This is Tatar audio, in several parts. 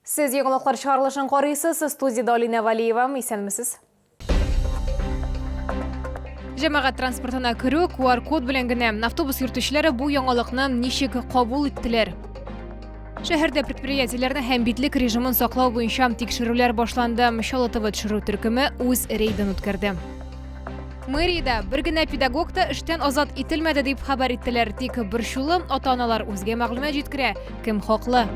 Сез яңалыклар чыгарылышын карыйсыз. Студиядә Алинә Валиева. Исәнмесез. Җәмәгать транспортына керү QR-код белән генә. Автобус йөртүчеләре бу яңалыкны ничек кабул иттеләр? Шәһәрдә предприятиеләрне һәм битлек режимын саклау буенча тикшерүләр башланды. Чаллы ТВ төшерү төркеме үз рейдын үткәрде. Мэриядә бер генә педагог та эштән азат ителмәде дип хәбәр иттеләр. Тик борчулы ата-аналар үзгә мәгълүмат җиткерә. Кем хаклы?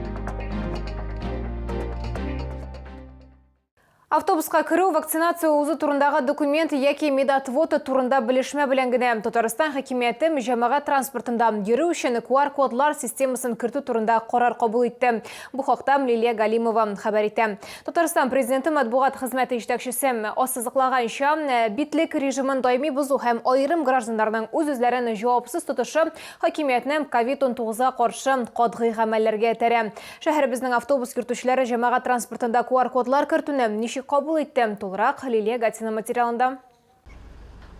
Автобуска керү вакцинация узу турындагы документ яки медотвод турында белешмә белән генә. Татарстан хакимияте җәмәгать транспортында йөрү өчен QR-кодлар системасын кертү турында карар кабул итте. Бу хакта Лилия Галимова хәбәр итә. Татарстан Президенты матбугат хезмәте җитәкчесе ассызыклаганча, битлек режимын даими бозу һәм аерым гражданнарның үз-үзләрен җавапсыз тотышы хакимиятне ковид-19 га каршы катгый гамәлләргә этәрә. Шәһәребезнең автобус йөртүчеләре җәмәгать транспортында QR-кодлар кертүне ничек кабул итте? Тулырак Лилия Гатина материалында.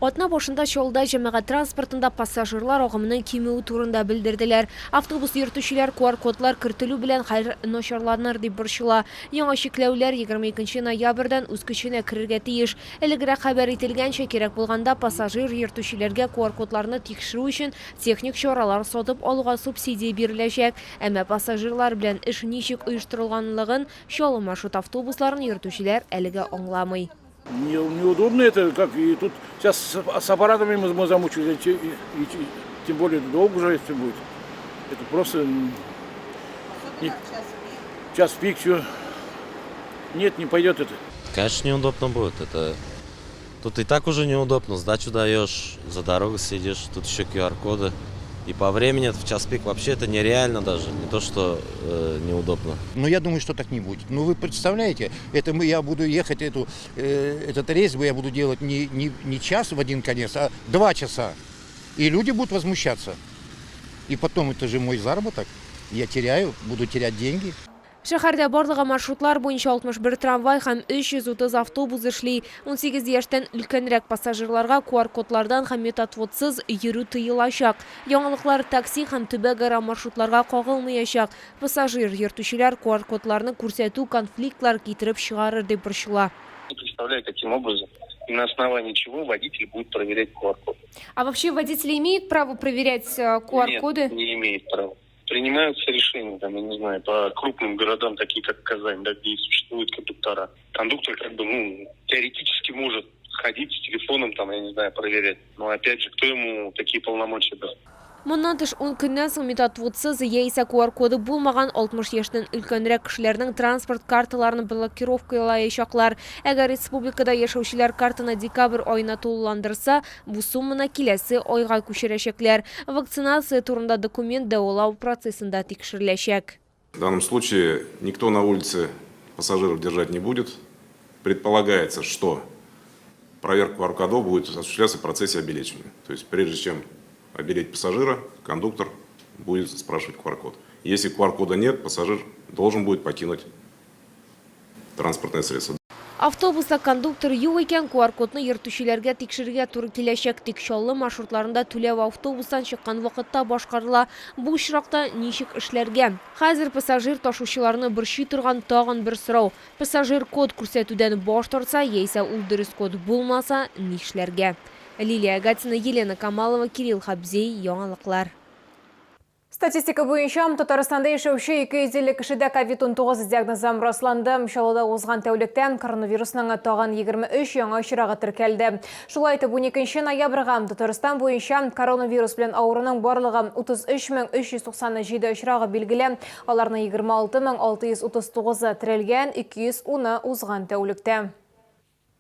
Атна башында Чаллыда җәмәгать транспортында пассажирлар агымының кимүе турында белдерделәр. Автобус йөртүчеләр QR-кодлар кертелү белән хәл начарланыр дип борчыла. Яңа чикләүләр 22 ноябрьдән үз көченә керергә тиеш. Элегрәк хәбәр ителгәнчә, кирәк булганда пассажир йөртүчеләргә QR-кодларны тикшерү өчен техник чаралар сатып алуга субсидия биреләчәк. Әмма пассажирлар белән эш ничек оештырылганлыгын Чаллы маршрут автобусларын йөртүчеләр әлегә аңламый. Неудобно это, как и тут сейчас с аппаратами мы замучились, и тем более долго уже это будет. Это просто не, час пик, все. Нет, не пойдет это. Конечно, неудобно будет. Это тут и так уже неудобно. Сдачу даешь, за дорогу сидишь, тут еще QR-коды. И по времени в час пик вообще это нереально даже, не то что неудобно. Но я думаю, что так не будет. Ну вы представляете, это мы, я буду ехать этот рейс, я буду делать не час в один конец, а 2 часа. И люди будут возмущаться. И потом это же мой заработок. Я теряю, буду терять деньги. Шәһәрдә барлыгы маршрутлар буенча 61 трамвай һәм 330 автобус эшли. 18 яшьтән өлкәнрәк пассажирларга QR-кодлардан һәм медотводсыз йөрү тыелачак. Яңалыклар такси һәм төбәкара маршрутларга кагылмаячак. Пассажир йөртүчеләр QR-кодларны күрсәтү конфликтлар китереп чыгарыр дип борчыла. Не представляю, каким образом и на основании чего водитель будет проверять QR-код. А вообще водители имеют право проверять QR-коды? Нет, не имеет права. Принимаются решения, там, я не знаю, по крупным городам, такие как Казань, да, где и существуют кондуктора. Кондуктор как бы, ну, теоретически может ходить с телефоном, там, я не знаю, проверять. Но опять же, кто ему такие полномочия даст? Моннан тыш 10 көннән соң медотводсыз яисә QR-коды булмаган 60 яшьтән өлкәнрәк кешеләрнең транспорт карталарын блокировкалаячаклар. Әгәр республикада яшәүчеләр картаны декабрь аена тулыландырса, бу сумманы киләсе айга күчерәчәкләр. Вакцинация турында документ дәвалау процессында тикшереләчәк. В данном случае никто на улице пассажиров держать не будет. Предполагается, что проверка QR-кодов будет осуществляться в процессе обилечивания. То есть прежде чем обилетить пассажира, кондуктор будет спрашивать QR-код. Если QR-кода нет, пассажир должен будет покинуть транспортное средство. Автобуста кондуктор юк икән, QR-кодны йөртүчеләргә тикшерергә туры киләчәк. Тик Чаллы маршрутларында түләү автобустан чыккан вакытта башкарыла. Бу очракта ничек эшләргә? Хәзер пассажир ташучыларны борчый торган тагын бер сорау. Пассажир код күрсәтүдән баш тартса, яисә ул дөрес код булмаса, нишләргә? Лилия Гатина, Елена Камалова, Кирилл Хабзей, Яңалыклар. Статистика буенча, Татарстанда яшәүче 250 кешедә COVID-19 диагнозы расланды. Чаллыда узган тәүлектә коронавирусның тагын 23 яңа очрагы теркәлде. Шулай итеп, 12 ноябрьгә Татарстан буенча коронавирус белән авыруның барлыгы 33 397 очрагы билгеле. Аларның 26 639-ы терелгән, 210-ы узган тәүлектә.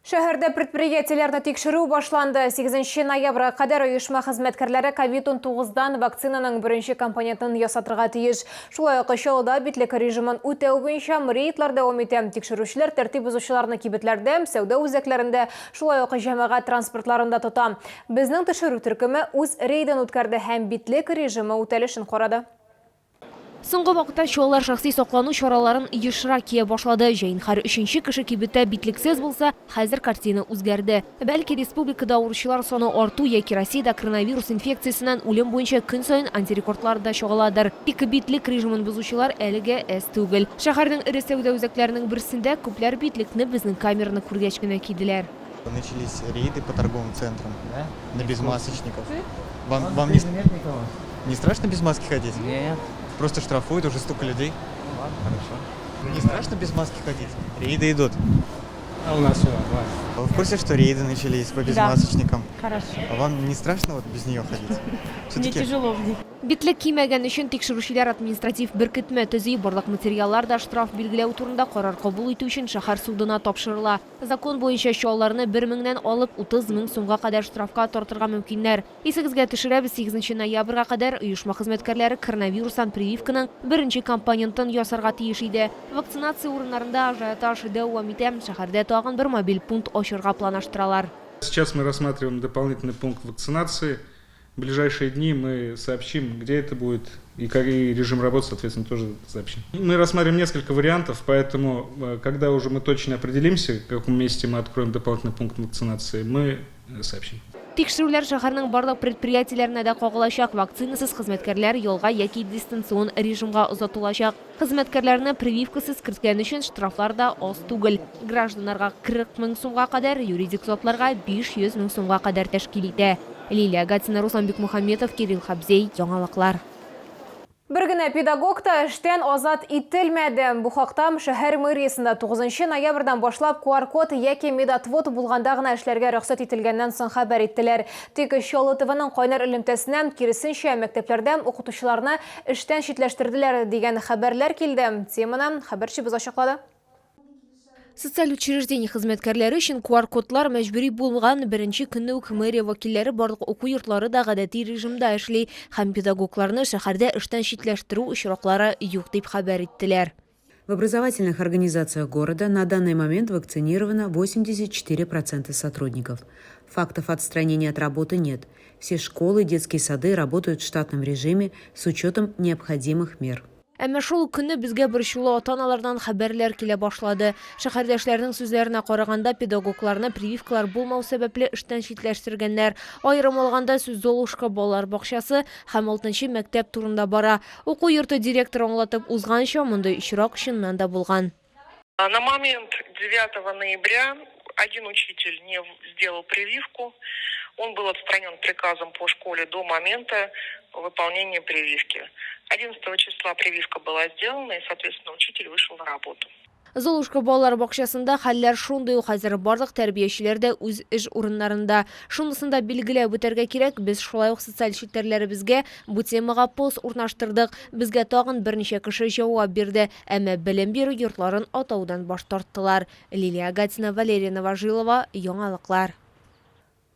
Шәһәрдә предприятиеләрне тикшерү башланды. 8 ноябрьгә кадәр оешма хезмәткәрләре COVID-19-дан вакцинаның беренче компонентын ясатырга тиеш. Шулай ук Чаллыда битлек режимын үтәү буенча рейдлар дәвам итә. Тикшерүчеләр тәртип бозучыларны кибетләрдә, сәүдә үзәкләрендә, шулай ук җәмәгать транспортларында тота. Безнең төшерү төркеме үз рейдын үткәрде һәм битлек режимы үтәлешен карады. Соңгы вакытта чаллылар шәхси саклану чараларын ешрак кия башлады. Җәен һәр өченче кеше кибеттә битлексез булса, хәзер картина үзгәрде. Бәлки, республикада авыручылар саны арту яки Россиядә коронавирус инфекциясеннән үлем буенча көн саен антирекордлар да чагыладыр. Тик битлек режимын бозучылар әлегә әз түгел. Шәһәрнең эре сәүдә үзәкләренең берсендә күпләр битлекне безнең камераны күргәч кенә киделәр. Начались рейды по торговым центрам на безмасочников. Вам не страшно без маски ходить? Нет. Просто штрафуют уже столько людей. Ну ладно, хорошо. Не страшно без маски ходить? Рейды идут. А у нас все нормально. Вы в курсе, что рейды начались по безмасочникам? Хорошо. А вам не страшно вот без нее ходить? Мне Все-таки тяжело в ней. Битлек кимәгән өчен тикшерүчеләр административ беркетмә төзи, барлык материаллар да штраф билгеләү турында карар кабул итү өчен шәһәр судына тапшырыла. Закон буенча чаллыларны 1 меңнән алып 30 мең сумга кадәр штрафка тартырга мөмкиннәр. Исегезгә төшерәбез, 8 ноябрьгә кадәр оешма хезмәткәрләре коронавирустан прививканың беренче компонентын ясарга тиеш иде. Вакцинация урыннарында ажиотаж дәвам итә. Шәһәрдә тагын бер мобиль пункт ачырга планлаштыралар. Сейчас мы рассматриваем дополнительный пункт вакцинации. В ближайшие дни мы сообщим, где это будет, и какой режим работы, соответственно, тоже сообщим. Мы рассматриваем несколько вариантов, поэтому, когда уже мы точно определимся, в каком месте мы откроем дополнительный пункт вакцинации, мы сообщим. Тикшерүләр шәһәрнең барлык предприятиеләренә дә кагылачак. Вакцинасыз хезмәткәрләр ялга яки дистанцион режимга озатылачак. Хезмәткәрләрне прививкасыз керткән өчен штрафлар да аз түгел. Гражданнарга 40 мең сумга кадәр, юридик затларга 500 мең сумга кадәр тәшкил итә. Лилия Гатина, Руслан Бекмухаметов, Кирилл Хабзей. Яңалыклар. Бер генә педагог та эштән азат ителмәде. Бу хакта шәһәр мэриясендә 9 ноябрьдән башлап QR-код яки медотвод булганда гына эшләргә рөхсәт ителгәннән соң хәбәр иттеләр. Тик Чаллы ТВның кайнар элемтәсенә киресенчә мәктәпләрдә укытучыларны эштән читләштерделәр дигән хәбәрләр килде. Теманы хәбәрчебез ачыклады. Социаль учреждение хезмәткәрләре өчен QR-кодлар мәҗбүри булган беренче көнне үк мэрия вәкилләре барлык уку йортлары да гадәти режимда эшли һәм педагогларны шәһәрдә эштән читләштерү очраклары юк дип хәбәр иттеләр. В образовательных организациях города на данный момент вакцинировано 84% сотрудников. Фактов отстранения от работы нет. Все школы и детские сады работают в штатном режиме с учетом необходимых мер. Әмма шул ук көнне безгә борчулы ата-аналардан хәбәрләр килә башлады. Шәһәрдәшләрнең сүзләренә караганда, педагогларны прививкалар булмау сәбәпле эштән читләштергәннәр. Аерым алганда сүз Золушка балалар бакчасы һәм 6 мәктәп турында бара. Уку йорты директоры аңлатып узганча, мондый очрак чыннан да булган. На момент 9 ноября один учитель не сделал прививку. Он был отстранен приказом по школе до момента выполнения прививки. 11 числа прививка была сделана, и, соответственно, учитель вышел на работу. Золушка балалар бакчасында хәлләр шундый ук, хәзер барлык тәрбиячеләр дә үз эш урыннарында. Шунысын да билгеләп үтәргә кирәк, без шулай ук социаль челтәрләребезгә бу темага пост урнаштырдык. Безгә тагын берничә кеше җавап бирде, әмма белем бирү йортларын атаудан баш тарттылар. Лилия Гатина, Валерия Новожилова, Яңалыклар.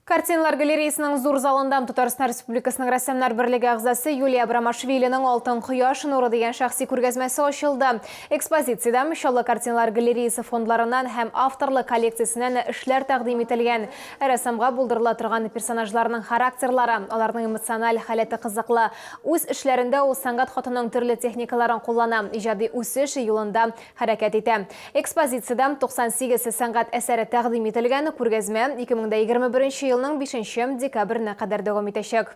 Картиналар галереясының зур залында Татарстан Республикасының рәссамнар берлеге әгъзасы Юлия Абрамашвилиның Алтын кояш нуры дигән шәхси күргәзмәсе ачылды. Экспозициядә Чаллы картиналар галереясы фондларыннан һәм авторлык коллекциясеннән эшләр тәкъдим ителгән. Рәссамга булдырыла торган персонажларның характерлары, аларның эмоциональ халәте кызыклы. Үз эшләрендә ул сәнгать хатының төрле техникаларын куллана, иҗади үсеш юлында хәрәкәт итә. Экспозициядә 98 сәнгать әсәре тәкъдим ителгән. Күргәзмә 2021 елның 5 декабренә кадәр дәвам итәчәк.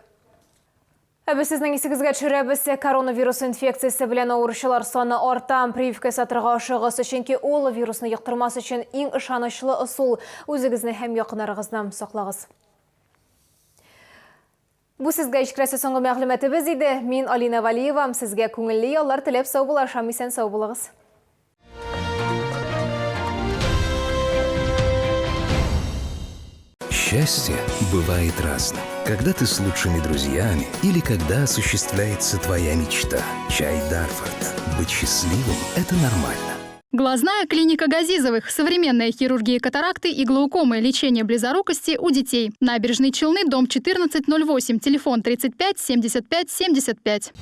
Ә без сезнең исегезгә төшерәбез, коронавирус инфекциясе белән авыручылар саны арта. Прививка ясатырга ашыгыз, чөнки ул вирусны йоктырмас өчен иң ышанычлы ысул. Үзегезне һәм якыннарыгызны саклагыз. Бу сезгә җиткерәсе соңгы мәгълүматыбыз иде. Мин Алина Валиева, сезгә күңелле яллар теләп саубуллашам. Исән сау булыгыз. Счастье бывает разным. Когда ты с лучшими друзьями или когда осуществляется твоя мечта. Чай Дарфорд. Быть счастливым – это нормально. Глазная клиника Газизовых. Современная хирургия катаракты и глаукомы. Лечение близорукости у детей. Набережные Челны, дом 1408. Телефон 35 75 75.